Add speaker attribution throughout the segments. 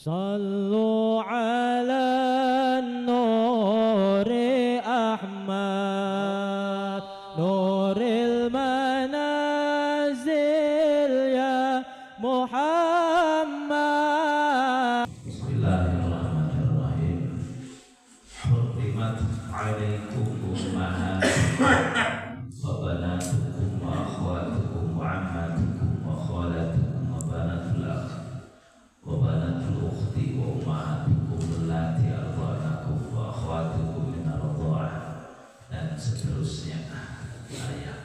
Speaker 1: صلوا على النور أحمد نور المنازل يا محمد.
Speaker 2: Bismillahirrahmanirrahim. Hurrimat alaikum ummahatukum wa banatukum wa akhwatukum wa ammatukum wa khalatukum wa banatul akh wa banatul ukhti wa ummahatukum allati arda'nakum wa akhwatukum min ar-radha'ah, dan seterusnya ayat.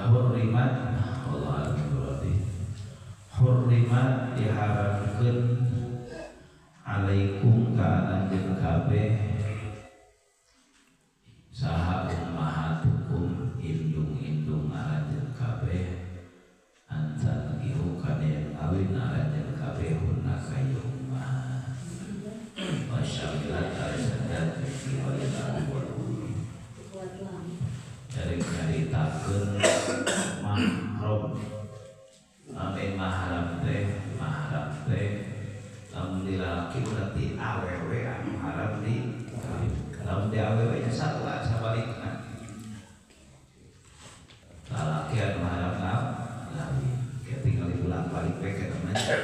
Speaker 2: Hurrimat, Allah alam berarti hurrimat diharamkeun, alaikum ka anjeun kabeh, saha ummahatukum indung-indung aranjeun kabeh, an tankihu kana yen ngawin aranjeun kabeh, hunna ka ieu ummahat, wa syamilat al-sadat fi walil wal ummi. Dari nyaritakeun mahram. Ame mahram teh, mahram teh lamun di lalaki berarti awewe anu haram di kawin. Lamun di awewe nya sarua, sabalikna, lalaki anu haram ngawin. Kayak tinggal diulang balik we ke namanya.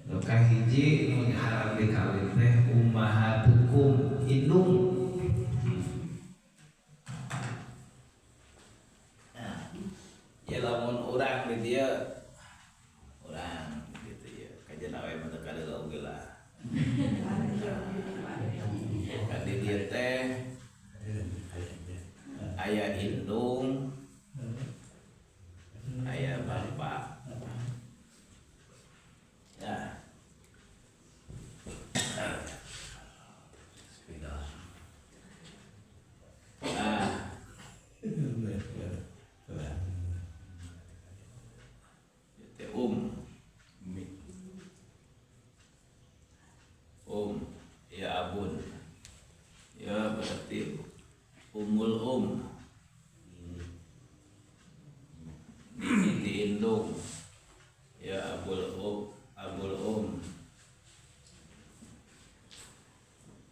Speaker 2: Nu kahiji nu haram dikawin teh ummahatukum, indung. Ya lamun urang di dieu, urang gitu ya, kajian awe mah teu kadeuleu oge lah. Kan di dieu teh aya indung, aya bapak ya. Bismillah. Nah, teh um ya abun ya, berarti umul di indung ya, abul um, abul um,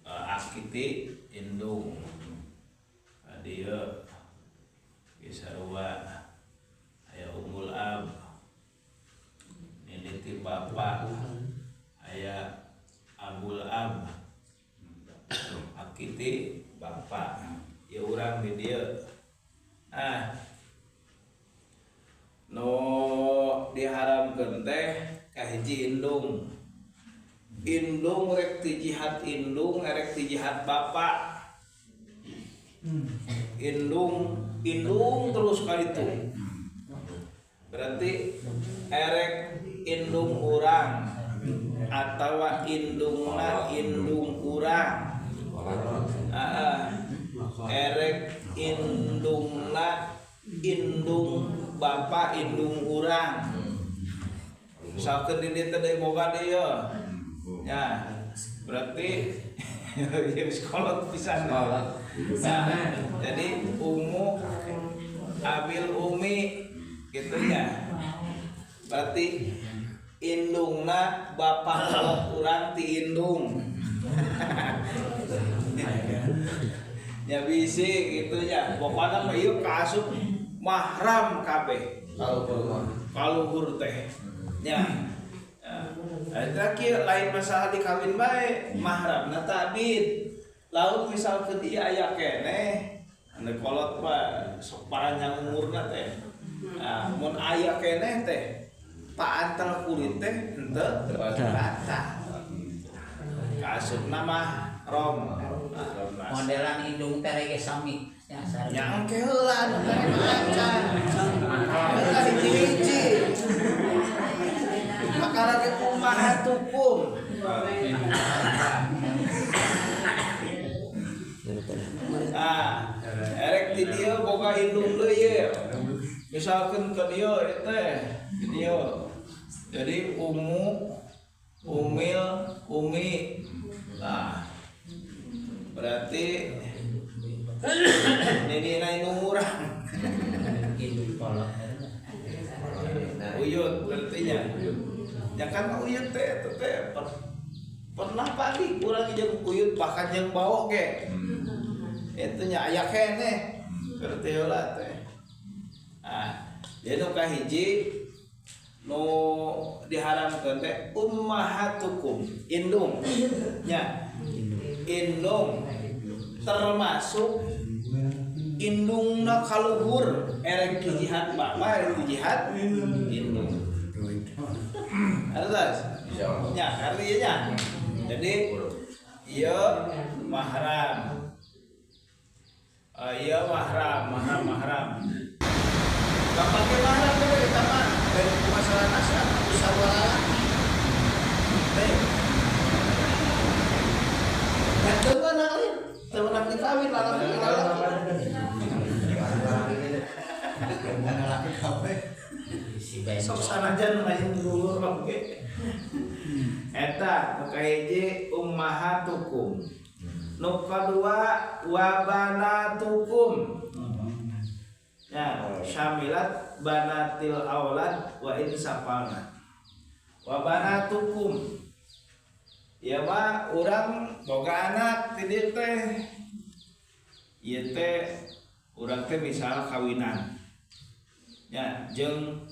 Speaker 2: akiti indung adieu kisarua, aya umul ab, ini ti bapak aya abul ab, akiti bapak ya, urang di dieu. Ah, nu diharamkeun teh kahiji indung. Indung rek ti jihad indung, rek ti jihad bapak, indung indung terus kali itu berarti erek indung urang atawa indungna indung urang, erek indungna indung bapak indung urang, misalkan di dieu teh boga deui ya, berarti ya sekolah pisan. Nah, jadi umu abil umi gitu ya, berarti indungna bapak urang ti indung ya, bisi gitu ya. Pokoknya mah ieu kaasup mahram kabeh kaluhur teh nya. Eta kieu, lain masalah dikawin bae, mahramna tabid. Lamun misalkeun ieu aya keneh anu kolot mah sok panjang umurna teh. Nah, mun aya keneh teh paantel kulit teh henteu rata. Kaasupna mah rom.
Speaker 3: Modelan indung teh rege sami ya sareng.
Speaker 2: Nya engke heula anu teh mah acan. Heula hiji-hiji. Makara ge ummahatukum. Ah, erek di dieu boga indung deui ye. Misalkeun ka dieu ieu teh, di dieu. Jadi umu, umil, umi. Nah, berarti ini indung urang.
Speaker 3: Indung kolot.
Speaker 2: Uyut berarti nya. Ya kan uyut teh eta teh pernah pagi urang jeung uyut bahkan jeung bawa ge. Itu nya aya keneh. Berarti heula teh. Ah, jadi nu kahiji nu diharamkeun teh ummahatukum, indung. Nya. Indung termasuk indungna kaluhur erek jihad bapak erek jihad indung. Atas. Nya artinya nya. Jadi ieu mahram. Ieu mahram, mahram, mahram. Gampang ge mahram teh eta mah dari masalah nasab sarua lalaki. Teh. Da teu meunang lain, teu meunang dikawin lalaki lalaki.
Speaker 4: Lalaki kabeh.
Speaker 2: Sok sanajan lain dulur oge. Eta nu kahiji ummahatukum. Nu kadua wa banatukum. Ya, syamilat banatil aulad wa in safalna. Wa banatukum. Ya mah urang boga anak ti dieu teh. Ieu teh urang teh misalnya kawinan. Ya, jeung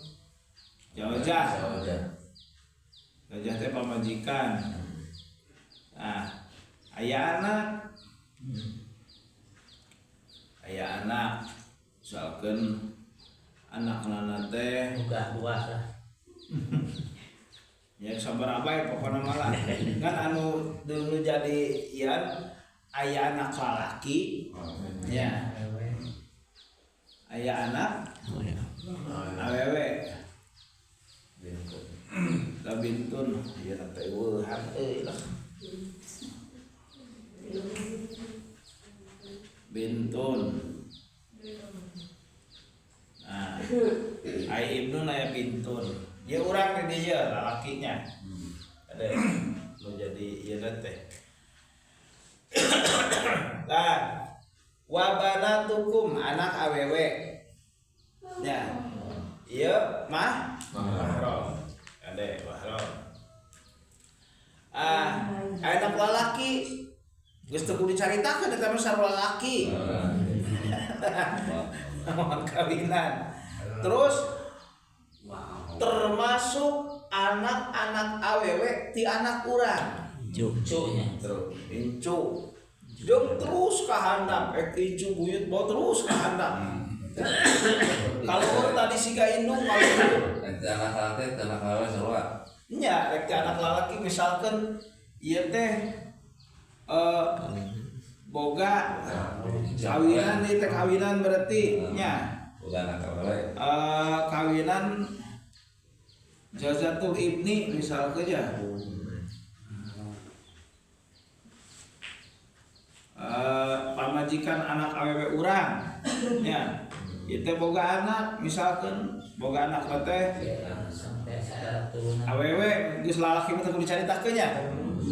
Speaker 2: jaujah. Jaujah teh pamajikan. Nah, aya anak. Aya anak. Misalkan anak-anak teh
Speaker 3: boga dua lah.
Speaker 2: Ya sabar abai pokona malah. Kan anu dulu jadi ian aya anak lalaki. Ya. Aya anak awewe. Da bintun ieu teh eueuhan euy lah. Bintun. Nah, ai ibnun aya bintun. Ya urang di dieu lalakinya. Ada nu jadi ieu teh. Lah, wa banatukum anak awewe. Ya. Ieu mah mahram. Ade mahram. Ah, anak lalaki geus teu kudu dicaritakeun eta mah sarua lalaki. Kawinan. Terus termasuk anak-anak awewe ti anak urang.
Speaker 3: Cucunya.
Speaker 2: Incu. Jeung terus ka handap, ek incu buyut bawa terus ka handap. Kalau tadi siga indung kalau
Speaker 5: anak lalaki anak awewe sarua.
Speaker 2: Nya rek ti anak lalaki misalkan ieu teh boga kawinan ieu teh kawinan berarti nya.
Speaker 5: Boga anak awewe.
Speaker 2: Kawinan jazatul ibni misalkan ya. Pamajikan anak awewe urang nya. Ieu teh boga anak misalkan boga anak teh awewe geus lalaki mah teu kudu dicaritakeun nya.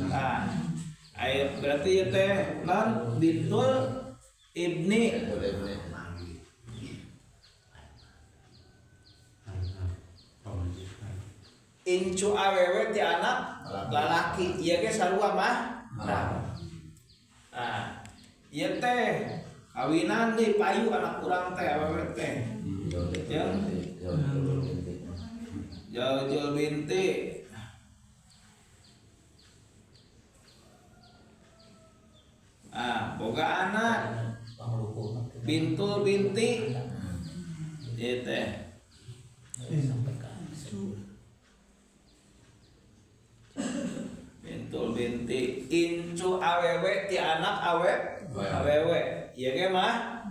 Speaker 2: Nah, aya berarti ieu teh non bintul ibni. Incu awewe ti anak lalaki ieu ge sarua mah. Nah, ieu teh kawinan deui payu anak urang teh awewe teh. Jeung jaujul binti. Ah, boga anak bintul binti. Ieu teh. Bintul binti incu awewe ti anak awe awewe ieu ge mah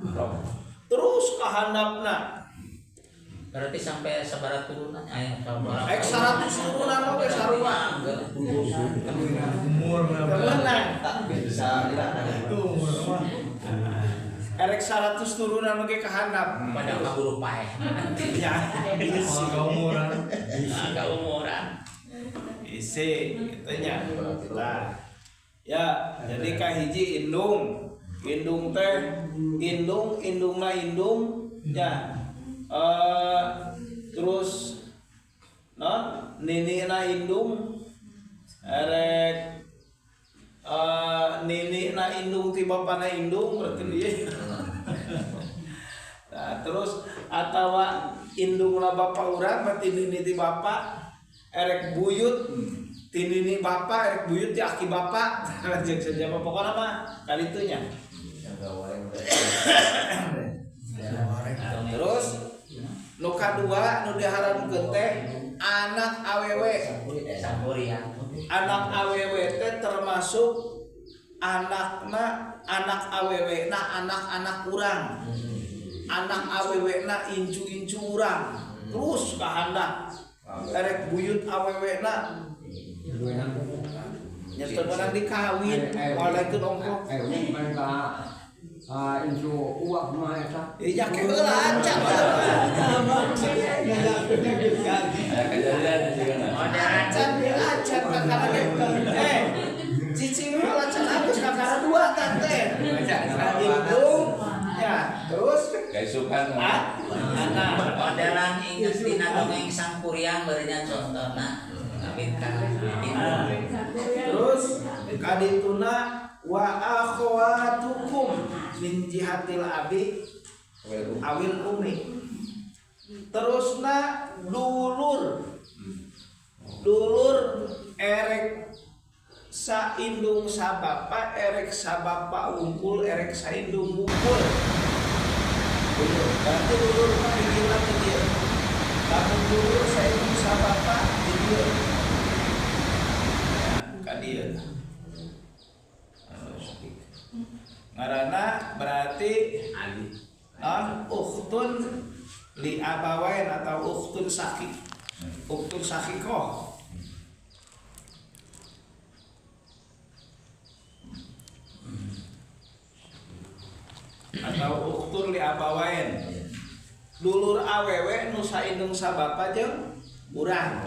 Speaker 2: terus ka handapna.
Speaker 3: Berarti sampai sabaraha turunan aya sabaraha
Speaker 2: ek 100 turunan oge sarua
Speaker 4: Umur
Speaker 2: temenan
Speaker 4: bisa itu umur mah.
Speaker 2: Erek 100 turunan oge ka handap
Speaker 3: pada kaburu paeh.
Speaker 2: Ya
Speaker 4: kaumuran.
Speaker 3: Kaumuran.
Speaker 2: Isi gitu nya. Nah, ya jadi kahiji indung. Indung teh indung indungna indung ya. Terus Non ninina indung erek ninina indung ti bapana indung berarti dia. Nah, terus atawa indungna bapa urang berarti nini ti bapa erek buyut ti nini bapa erek buyut ti aki bapa lanjut saja pokokna mah kalitunya. Terus nu kadua nu diharamkeun teh anak awewe. Anak awewe teh termasuk anakna anak awewe na anak-anak urang. Anak awewe na incu-incu urang. Terus kahandap erek buyut awewe na nya teu meunang dikawin walaikeun ongkoh.
Speaker 6: Incu uak mah eta.
Speaker 2: Ya keheula acan. Acan acan kakara ge. Cicing mah acan agus kakara dua tante. Indung ya, terus
Speaker 5: kaisukan
Speaker 2: anak.
Speaker 3: Modelan inget dina dongeng Sangkuriang beureunnya contohna.
Speaker 2: Terus kadituna wa akhwatukum min jihatil abi awil umi. Terusna dulur dulur erek saindung sabapa erek sabapa wungkul erek saindung wungkul. Berarti dulur mah bijilna ti dieu. Lamun dulur saindung sabapa di dieu. Ka dieu. Ngaranna berarti non ukhtun li abawain atau ukhtun sakik. Ukhtun sakikoh. Atau ukhtun li abawain. Dulur awewe nu saindung sabapa jeung urang.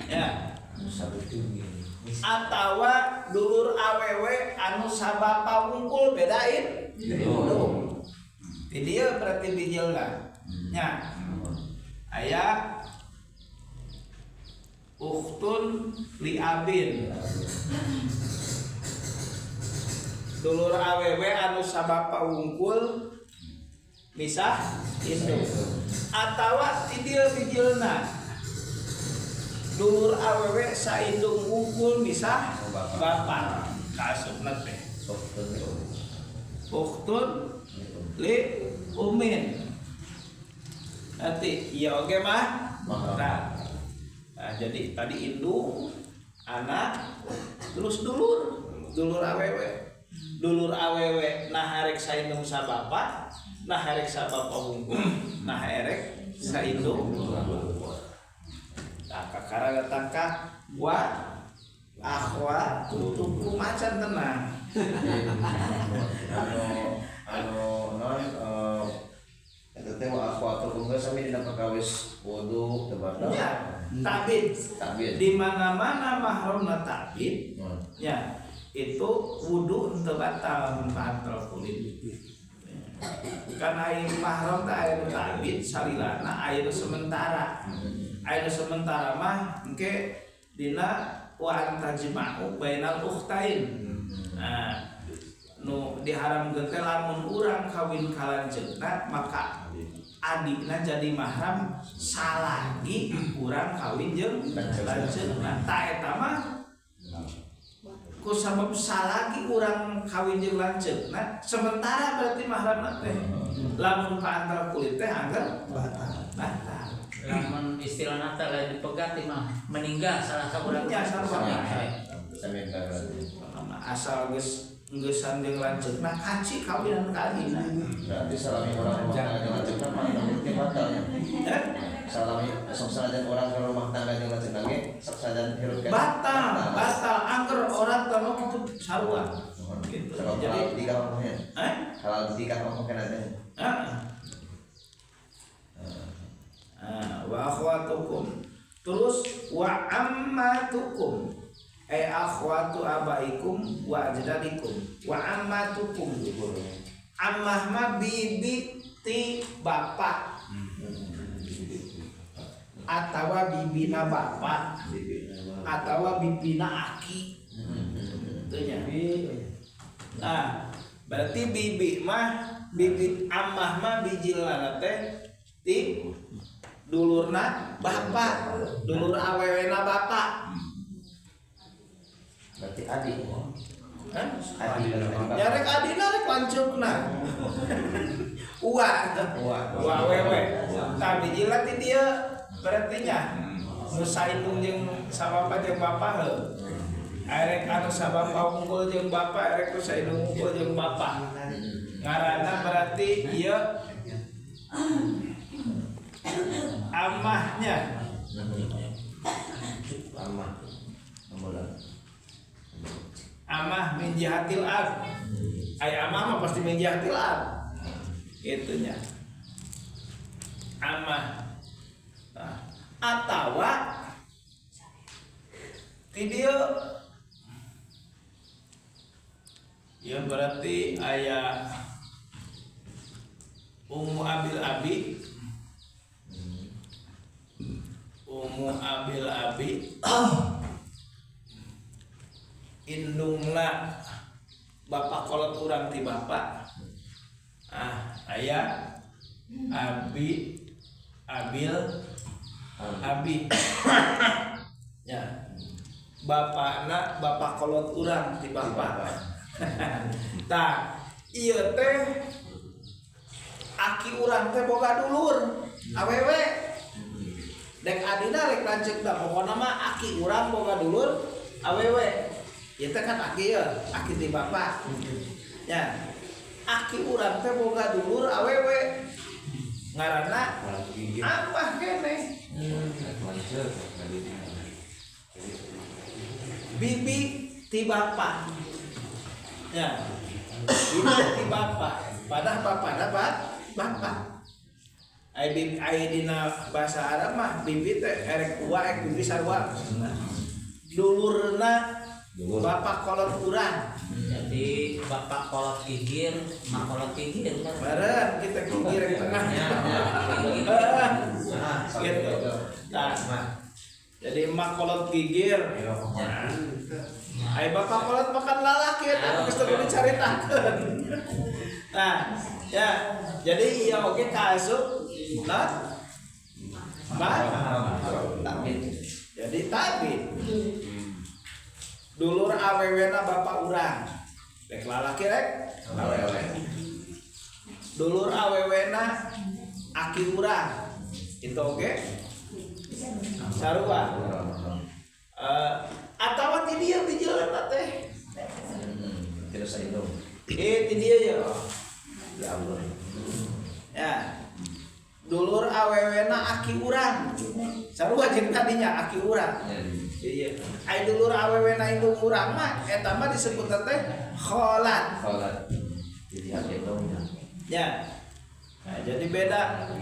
Speaker 2: Ya. Atawa dulur awewe anu sabapa wungkul bedain indung. Di dieu berarti bijilna. Nya. Aya ukhtun li abin. Dulur awewe anu sabapa wungkul misah indung. Atawa di dieu bijilna. Dulur awewe saindung wungkul misah bapa. Kaasupna teh. Ukhtun li umin. Nanti iya oge mah. Nah, jadi tadi indung, anak, terus dulur, dulur awewe. Dulur awewe nah erek saindung sabapa, nah erek sabapa wungkul, nah erek saindung wungkul. Nah, kakara datang ka wa akhwa tutup macan tenang.
Speaker 4: Anu non eta teh wa akhwatukum geus sami dina perkawis wudu teu batal.
Speaker 2: Ya, tabid.
Speaker 4: Tabid.
Speaker 2: Di mana-mana mahramna tabid. Ya, itu wudu teu batal batal kulit. Karena air mahram teh aya nu tabid salilana aya nu sementara. Aya nu sementara mah engke dina wa antajma'u bainal ukhtain. Nah, nu diharamkeun teh lamun urang kawin ka lanceukna maka adikna jadi mahram salagi urang kawin jeung lanceukna. Ta eta mah ku sabab salagi urang kawin jeung lanceukna sementara berarti mahramna teh. Lamun paantar kulit teh angger batal. Batal.
Speaker 3: Lamun istilahna teh lain dipegat mah meninggal salah saurang.
Speaker 2: Nya sarua. Asal geus ngeusan jeung lanceukna kaci kawinan ka adina.
Speaker 4: Berarti salami orang rumah tangga jeung lanceukna mah batal nya. Salami sok sanajan orang ke rumah tangga jeung lanceukna ge sok sanajan hirup kan.
Speaker 2: Batal, batal angger orang teh mah kitu sarua. Gitu.
Speaker 4: Jadi nikah ongkohnya.
Speaker 2: Eh?
Speaker 4: Halal nikah ongkoh kana teh.
Speaker 2: Heeh. Wa akhwatukum. Terus wa ammatukum. Ay akhwatu abaikum wa ajdadikum wa ammatukum. Ammah mah bibi ti bapak. Atawa bibina bapak atawa bibina aki. Itu nya. Nah, berarti bibi mah bibi amah mah bijilna teh ti dulurna bapak, dulur awewena bapak.
Speaker 4: Berarti adik.
Speaker 2: Hah?
Speaker 4: Adik.
Speaker 2: Ya rek adina rek lanceukna. Ua.
Speaker 4: Ua.
Speaker 2: Ua awewe. Tah bijilna ti dieu berarti nya. Nu saindung jeung sabapa jeung bapak heuh. Erek anu sabapa unggul jeung bapak, erek nu saindung unggul jeung bapak. Ngaranna berarti ieu amahnya.
Speaker 4: Amah. Amah.
Speaker 2: Amah min jihatil ab. Ai amah mah pasti min jihatil ab. Itunya. Amah. Nah, atawa ti dieu ya berarti aya Ummu Abil Abi. Ummu Abil Abi indungna bapak kolot urang ti bapak. Ah, aya Abi Abil Abi. Ya. Bapakna bapak kolot urang ti bapak. Tah, ieu teh aki urang teh boga dulur awewe. Dek adina rek lanceukna pokona mah aki urang boga dulur awewe. Ieu teh kan aki ya, aki ti bapak. Ya. Aki urang teh boga dulur awewe. Ngaranna amah keneh. Bibi ti bapak. Ya. Bibi ti bapak. Padahal bapana bapak. Ai bibi ai dina bahasa Arab mah bibi teh erek ua erek bibi sarua. Dulurna bapak kolot urang.
Speaker 3: Jadi bapak kolot gigir, mak kolot gigir kan.
Speaker 2: Bareng kita gigir yang tengah. Gitu. Nah, jadi mak kolot gigir. Ai bapak kolot makan lalaki eta geus teu dicaritakeun. Nah, ya. Jadi ieu oge kaasup nah. Jadi tabit. Dulur awewena bapak urang. Rek lalaki rek awewe. Dulur awewena aki urang. Itu oge sarua. Atawa ti dieu bijilna teh.
Speaker 4: Tidak saindung.
Speaker 2: Ti dieu ya.
Speaker 4: Ya Allah.
Speaker 2: Ya. Dulur awewena aki urang. Sarua jeung tadinya aki urang. Iya. Ai dulur awewena indung urang mah eta mah disebut teh kholat.
Speaker 4: Kholat. Jadi indungnya.
Speaker 2: Ya. Nah, jadi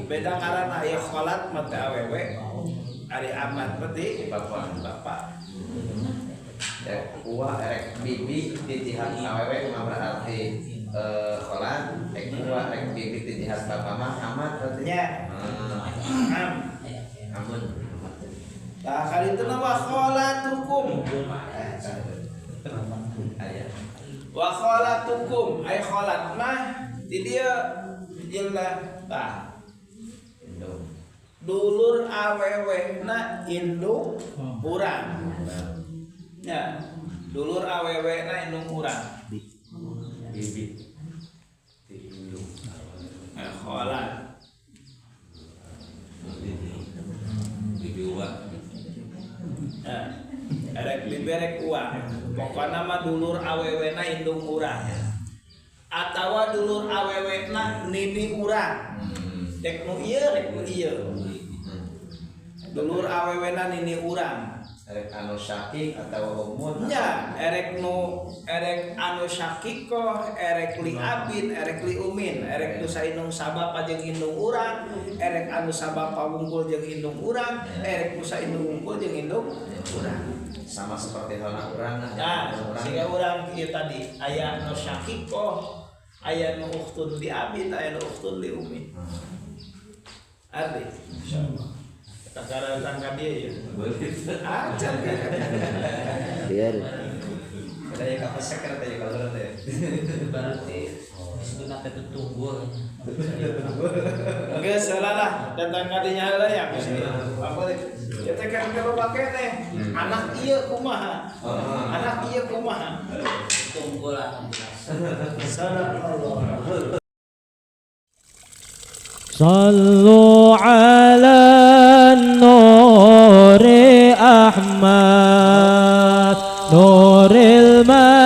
Speaker 2: beda karena aya kholat mah teh awewe, ari amat mah teh
Speaker 4: bapak.
Speaker 2: Bapak.
Speaker 4: Rek ua rek bibi di jihad awewe mah berarti kholat, rek ua rek bibi di jihad bapak mah amat berarti.
Speaker 2: Nya. Am.
Speaker 4: Amun.
Speaker 2: Nah, kali itu nama kholatukum. Wa kholatukum, ay kholat mah di dia jilna tah. Dulur awewe na indung urang. Ya, dulur awewe na indung urang.
Speaker 5: Bibi. Indung.
Speaker 2: Kholat.
Speaker 5: Bibi uwa.
Speaker 2: Erek biberek uang. Pokokna mah dulur awewena indung urang. Atawa dulur awewena nini urang. Rek nu ieu rek nu ieu. Dulur awewena nini urang.
Speaker 4: Erek anu syakik atawa umun.
Speaker 2: Nya, erek nu erek anu syakikoh, erek li abin, erek li umin, erek nu saindung sabapa jeung indung urang, erek anu sabapa wungkul jeung indung urang, erek nu saindung wungkul jeung indung urang.
Speaker 4: Sama seperti halna urang.
Speaker 2: Nah, sehingga urang ieu tadi aya nu syakikoh, aya nu ukhtun li abin, aya nu ukhtun li umin. Arti insyaallah. Kakara datang ka dieu ya. Acan kan.
Speaker 7: Biar.
Speaker 4: Ada yang kapasek kan teh kalau teh.
Speaker 3: Berarti disebutna teh tunggul.
Speaker 2: Geus heula lah datang ka dinya heula ya mesti. Apa teh? Ya teh kan kalau pake teh anak ieu kumaha? Anak ieu kumaha?
Speaker 3: Tunggul alhamdulillah.
Speaker 2: Sadaqallah.
Speaker 1: صلوا على النور أحمد نور الملائكة.